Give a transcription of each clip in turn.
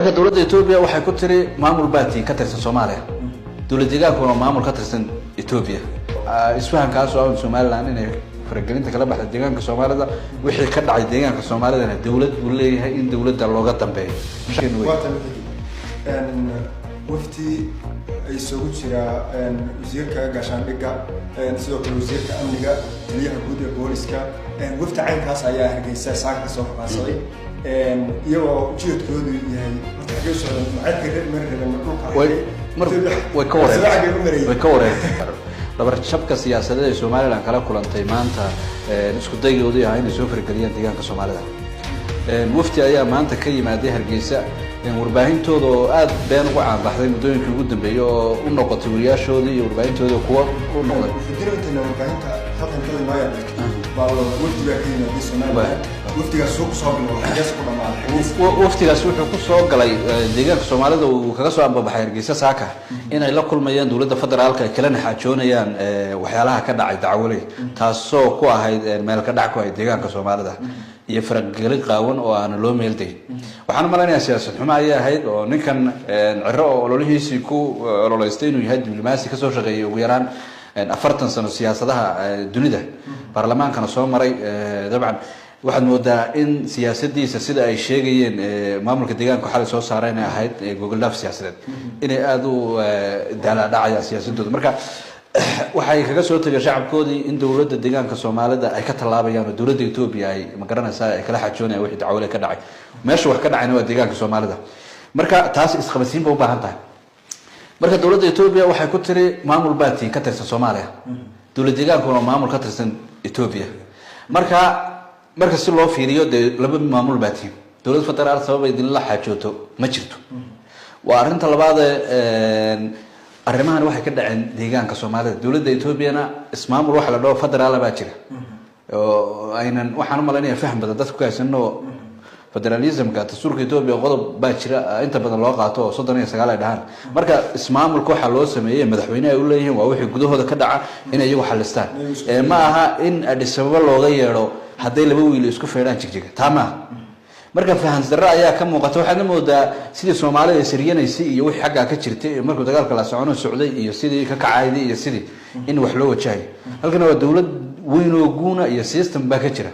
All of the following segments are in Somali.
Marka dowladda Etoobiya waxay ku tiri maamul baatiin ka tirsan Soomaaliya, dowlad deegaankuna waa maamul ka tirsan Etoobiya. Isfahankaas oo ah Somaliland inay faragelinta kala baxda deegaanka Soomaalida, wixii ka dhacay deegaanka Soomaalidana dowlad buu leeyahay in dowladda looga dambeeyo. Waatan wafti ay isugu jiraa wasiirka gaashaandhigga, sidoo kale wasiirka amniga, taliyaha guud ee booliska. Wafti caynkaas ayaa Hargeysa saaka kasoo ruqaansaday, iyagoo ujeedkoodu yahay horta xaggee u socdeen? Macaadka mari rabeen dhulka? Way ka wareegtay, way ka wareegtay. Dhabarjabka siyaasadeed ee Somaliland kala kulantay maanta isku daygoodii ahaa inay soo farageliyaan deegaanka Soomaalida. Wafti ayaa maanta ka yimaaday Hargeysa. Warbaahintooda oo aada been ugu caanbaxday muddooyinkii ugu dambeeyey oo u noqotay wariyaashoodii iyo warbaahintooda kuwa u noqday. Fudinaytana warbaahinta halkan kala noo yaabto baa wafdi baa ka yimaaday Somaliland. Wafdigaas soo kusoo bilowday, xagees ku dhamaaday? Waftigaas wuxuu ku soo galay deegaanka Soomaalida, uu kaga soo ambabaxay Hargeysa saaka, inay la kulmayaan dowladda federaalka, ay kalena xaajoonayaan waxyaalaha ka dhacay Dacwaley, taasoo ku ahayd meel ka dhac ku ahayd deegaanka Soomaalida iyo faragelin qaawan oo aana loo meeldayn. Waxaan umalaynayaa siyaasad xumo ayay ahayd oo ninkan Ciro oo ololihiisii ku ololeystay inuu yahay diblomaasi kasoo shaqeeyay ugu yaraan 40 sano siyaasadaha dunida, baarlamaankana soo maray. Dabcan waxaad moodaa in siyaasadiisa, sida ay sheegayeen maamulka deegaanka xalay soo saareen, ay ahayd gogoldhaaf siyaasadeed, inay aada u daalaadhacayaan siyaasadooda. Marka waxay kaga soo tegeen shacabkoodii in dowladda deegaanka Soomaalida ay ka tallaabayaan oo dowladda Etoobiya ay magaranaysaa ay kala xajoonayaan wixii dacwale ka dhacay. Meesha wax ka dhacayna waa deegaanka Soomaalida. Marka taas isqabadsiin ba u baahan tahay. Marka dowladda Etoobiya waxay ku tiri maamul baatiin ka tirsan Soomaaliya, dowlad deegaankuna waa maamul ka tirsan Etoobiya. Marka si loo fiiriyo dee laba maamul baatiin, dowlad federaal sabab idinla xaajooto ma jirto. Waa arrinta labaade. Arrimahan waxay ka dhaceen deegaanka Soomaalida. Dowladda Etoobiyana ismaamul waxa la dhaho federaala baa jira oo aynan, waxaan umalaynaya, fahm badan dadku ka haysano federalismka. Dastuurka Etoobiya qodob baa jira inta badan loo qaato oo 39 ay dhahaan. Marka ismaamulka waxaa loo sameeyey madaxweyne ay uleeyihiin waa wixii gudahooda ka dhaca inay iyagu xalistaan. Ma aha in Addis Ababa looga yeedho hadday laba wiil isku feedhaan Jigjiga, taa maaha. Marka fahansdarro ayaa ka muuqata. Waxaadna moodaa sidii Soomaalida siryanaysay iyo wixii xaggaa ka jirtay markuu dagaalka la socono socday iyo sidii ka kacayday iyo sidii in wax loo wajahayo. Halkana waa dowlad weyn oo guuna iyo system baa ka jira.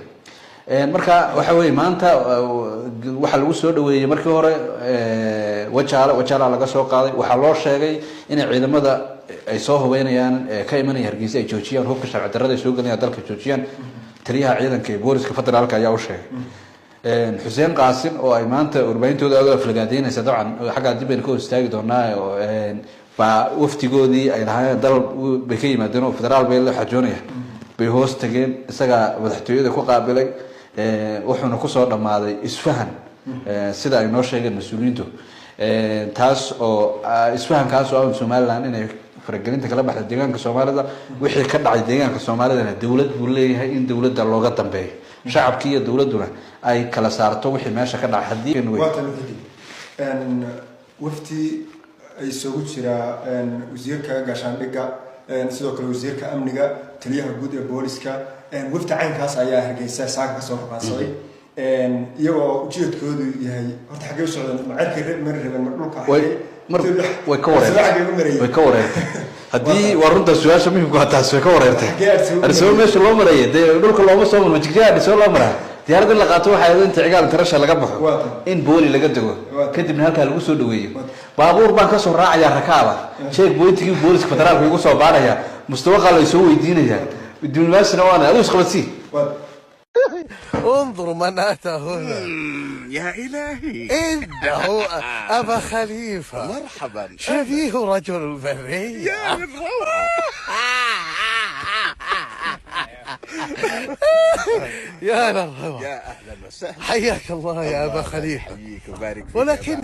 Marka waxa weye maanta waxaa lagu soo dhaweeyey markii hore Wajaale. Wajaalaa laga soo qaaday. Waxaa loo sheegay inay ciidamada ay soo hubeynayaan ka imanaya Hargeysa ay joojiyaan, hubka sharci darrada ay soo gelinayaan dalka joojiyaan. Taliyaha ciidanka ee booliska federaalka ayaa u sheegay. Xuseen Qaasim oo ay maanta warbaahintooda aad u aflagaadeynaysa, dabcan xaggaa dib baynu ka hor istaagi doonaa, baa waftigoodii ay lahaayeen dal bay ka yimaadeen oo federaal bay la xajoonayaan bay hoos tageen. Isagaa madaxtooyada ku qaabilay, wuxuuna kusoo dhammaaday isfahan, sida ay noo sheegeen mas-uuliyiintu, taas oo isfahankaas oo ah Somaliland inay faragelinta kala baxda deegaanka Soomaalida, wixii ka dhacay deegaanka Soomaalidana dowlad buu leeyahay in dowladda looga dambeeyo, shacabkii iyo dowladduna ay kala saarto wixii meesha ka dhacay haddii. Waatan wafti ay isugu jiraa wasiirka gaashaandhigga, sidoo kale wasiirka amniga, taliyaha guud ee booliska. Wafti caynkaas ayaa Hargeysa saaka kasoo ruqaansaday, iyagoo ujeedkoodu yahay horta xaggee u socdeen? Macaadka mari rabeen dhulka? Way ka wareertay, way ka wareertay. Haddii waa runta, su-aasha muhimku waa taas. Way ka wareertay. Addis Ababa meesha loo marayay dee dhulka looma soo maro, Jigjiga Addis Ababa loo maraa. Diyaarad in la qaato waxay ahayd inta Cigaal International laga baxo in Booli laga dego, kadibna halkaa lagu soo dhaweeyo. Baabuur baan kasoo raacayaa rakaaba, check pointigii booliska federaalka igu soo baaraya, mustawaqaa la soo weydiinaya, diblomaasina waana aduu isqabadsii. انظر من أتى هنا. يا إلهي! إنه أبا خليفة. مرحبا. شبيه رجل البرية. يا من روعة! يا للروعة! يا أهلا وسهلا. حياك الله يا أبا الله خليفة. يحييك ويبارك فيك. ولكن